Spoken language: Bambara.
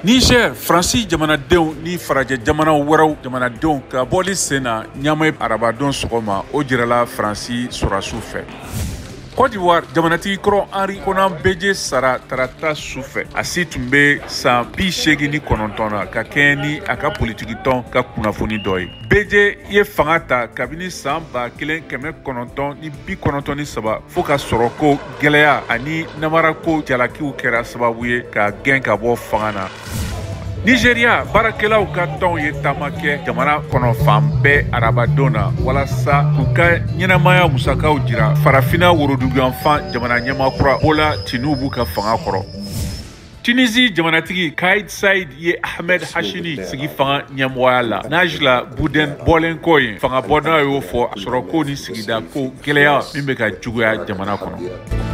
Niger, Faransi jamanadenw ni farajɛ jamana wɛrɛw jamanadenw ka bɔli sen na Ɲamɛ arabadon sɔgɔma, o jirala Faransi sɔrɔdasiw fɛ. Côte d'Ivoire jamanatigi kɔrɔ Henri Konan Bédié sara tarata su fɛ. A si tun bɛ san 89 na, ka kɛɲɛ ni a ka politikitɔn ka kunnafoni dɔ ye. Bédié ye fanga ta kabini san 1993, fo ka sɔrɔ ko gɛlɛya ani namarako jalakiw kɛra sababu ye ka gɛn ka bɔ fanga na. Nigeria baarakɛlaw ka tɔnw ye taama kɛ jamana kɔnɔ fan bɛɛ arabadon na, walasa k'u ka ɲɛnamaya musakaw jira Farafina woroduguyanfan jamana ɲɛmaa kura Bola Tinubu ka fanga kɔrɔ. Tunisie jamanatigi Kais Saied ye Ahmed Hachini sigi fanga ɲɛmɔgɔya la, Najla Bouden bɔlen kɔ yen. Fanga bɔda y'o fɔ sɔrɔko ni sigida ko gɛlɛya min bɛ ka juguya jamana kɔnɔ.